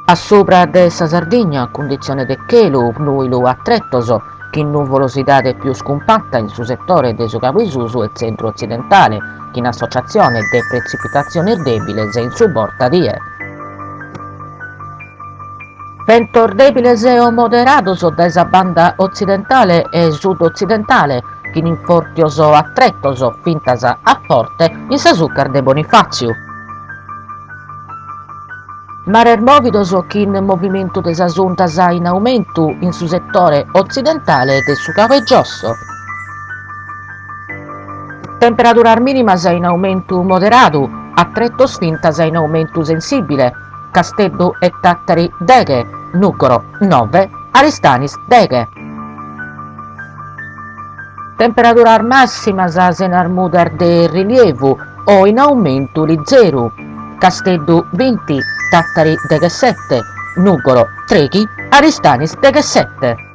A subra de sa Sardigna cunditzione de chelu nùilu a tretos, chin nuvolosidade pius cumpatta in su setore de su Cabu 'e Susu e tzentru-otzidentale, chin associatzione de pretzipitatziones dèbiles in su bortadie. Bentos dèbiles o moderados dae sa banda otzidentale e sud-otzidentale, chin infòrtios a tretos fintas a forte in sas 'ucas de Bonifàtziu. Mares mòvidos chin movimentu de sas undas in aumentu in su setore otzidentale de su Cabu 'e Giosso. Temperaduras mìnimas in aumentu moderadu, a tretos fintas in aumentu sensìbile, Casteddu e Tàtari deghe, Nùgoro nove, Aristanis deghe. Temperaduras màssimas sena mudas de rilievu o in aumentu lizeru, Casteddu binti, Tàtari deghessete, Nùgoro treghi, Aristanis deghessete.